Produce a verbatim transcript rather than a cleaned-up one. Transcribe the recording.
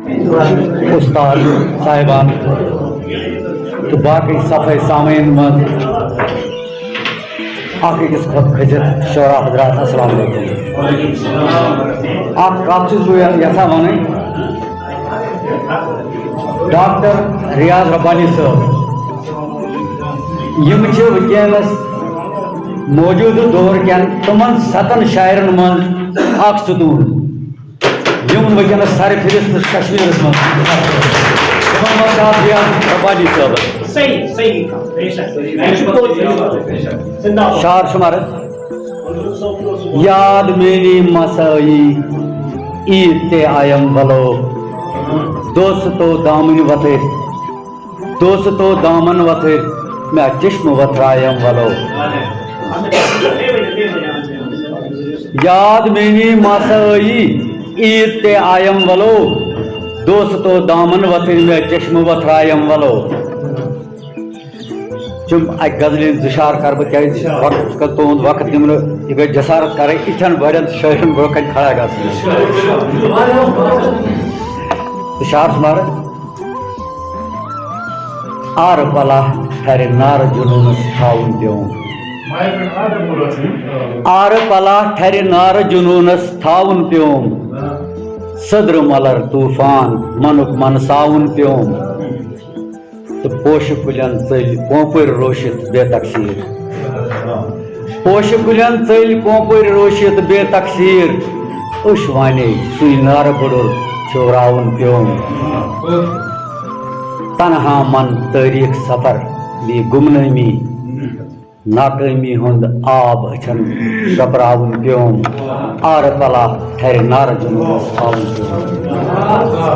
استاد صاحبان تہٕ باقٕے صفٲیی سامعیٖن منٛز اکھ أکِس کھۄتہٕ کھٔسِتھ شعرا حضرات، السلام علیکم۔ اکھ کتھ چھُس بہٕ یژھان ونٕنۍ، ڈاکٹر ریاض ربانی صٲب، یِم چھِ وٕنکیٚنس موجودٕ دور کٮ۪ن تِمن ستن شاعرن منٛز اکھ ستوٗن، یِم وٕنکیٚنس سر فہرست کشمیرس منٛز چھِ۔ تِمن منٛز چھِ اکھ ریاض ربانی صٲبن۔ صحیح، صحیح کتھ۔ بے شک، بے شک۔ یہِ چھُ پوٚز۔ زِنٛدہ باد۔ شعر شمار۔ یاد میٛٲنی مسٲیی عیٖد تہِ آیم ولو، دوستو دامنہِ وتھٕرۍ، دوستو دامن وتھٕرۍ، مےٚ چشمہٕ وتھرایم ولو۔ یاد میٛٲنی مسٲیی عیٖد تہِ آیم ولو، دوستو دامن وتھٕرۍ، مےٚ چشمہٕ وتھرایم ولو۔ تِم اَکہِ غزلہِ ہٕنٛدۍ زٕ شعر کَرٕ بہٕ، کیٛازِ وقت، تُہُنٛد وقت دِمہٕ نہٕ، یہِ گٔے جسارت کَرٕنۍ یِتھٮ۪ن بَڑٮ۪ن شٲعرَن برٛونٛہہ کَنہِ کھڑا گژھنٕچ۔ تہٕ شعر شُمارٕ۔ آرٕ پَلہ ٹھرِ نارٕ جنوٗنَس تھاوُن پیوم۔ آرٕ پَلہ ٹھرِ نارٕ جنوٗنَس تھاوُن پیوم۔ سٔدرٕ مَلَر طوٗفان مَنُک مَنساوُن پیوم۔ تہٕ پوشہِ کُلٮ۪ن ژٔلۍ پونٛپٕرۍ روشِتھ بے تقصیٖر۔ پوشہِ کُلٮ۪ن ژٔلۍ پونٛپٕرۍ روشِتھ بے تقصیٖر۔ أچھ ونے سُے نارٕ بُڈُر چھُوراوُن پیوم۔ تنہا من تٲریٖخ سفر بی گمنٲمی۔ ناکٲمی ہُنٛد آب أچھن شۄپراوُن پیوم۔ آرٕ پلا ٹھرِ نارٕ جنوٗنس تھاوُن پیوم۔